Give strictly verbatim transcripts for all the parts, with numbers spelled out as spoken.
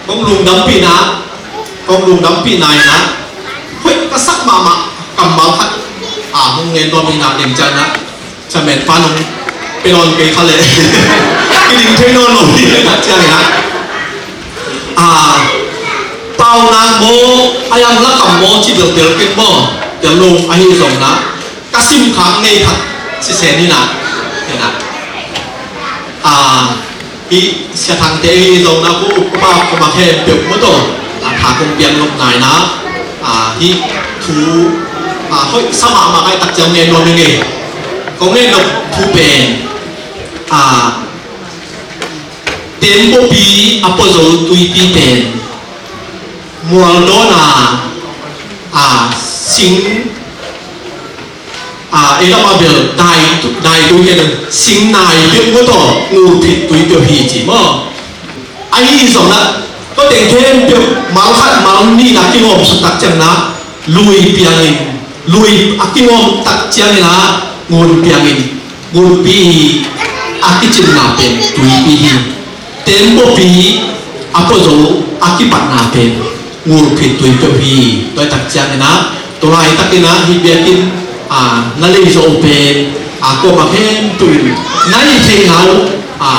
Kong lungdampihna, kong lungdampihna in ah, hoih ka sak mahmah kammal khat, a, hong ngen nuam ing ah, ding ciang ah, chairman pa nong pia nawn kei kha leh, kiding thei nawn lo hi, ding ciang ah. A, Paunak maw, a yang lakam maw, ci delhdel kei maw, tel lo ahi zong ah, ka simkhak ngei khat sisen in ah, in ah. A, hih Sia Thangte ahi zong ah, ko, ko pa, ko ma khempeuh maw taw, a, tha kong piak nopna in ah, a, hih thu, a, hoih sa mahmah ka hih tak ciang ngen nuam ing ei. Kong ngen nop thu pen, a, Tempaw Pi a pua zo tuipi pen mual dawn a, a, sing, a, ei lam ah bel dai tu, dai tui ken, sing nai peuh maw taw, ngul phit tui peuh hi ci maw. Ahi zong ah, tua teng khempeuh mal khat mal nih na kingawm suk tak ciang ah, lui piangin, lui a kingawm tak ciangin ah, ngun piangin, ngunpi hi, a kicimna pen tuipi hi. Tempaw Pi a pua zo a kipatna pen ngul phit tui peuh hi. Tua tak ciangin ah, tua laitakin ah, hih biakinn, a, na lei zo pen, a, kuamah khempeuh in na hih theihna uh, a,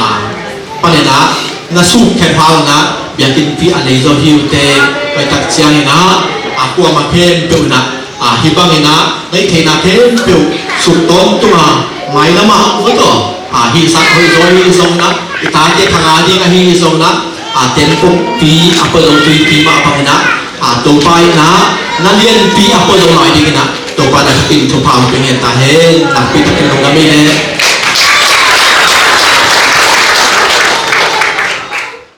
panin ah na suk khen hang in ah, biakinn pi a lei zo hi uh teh, tua tak ciangin ah, a, kuamah khempeuh in ah, a, hih bangin ah na hih theihna khempeuh suk tawntung a, mailam ah maw taw, a, hih sak hoih zaw hi zong ah, i tate thang a ding ahi zong ah, a, Tempaw Pi a pua zo tuipi mah bangin ah, a, Topa in ah na lianpi a pua zo lai dingin ah, Topa na khatin thupha hong pia ngen ta hen. Nakpi takin lungdam ing ei.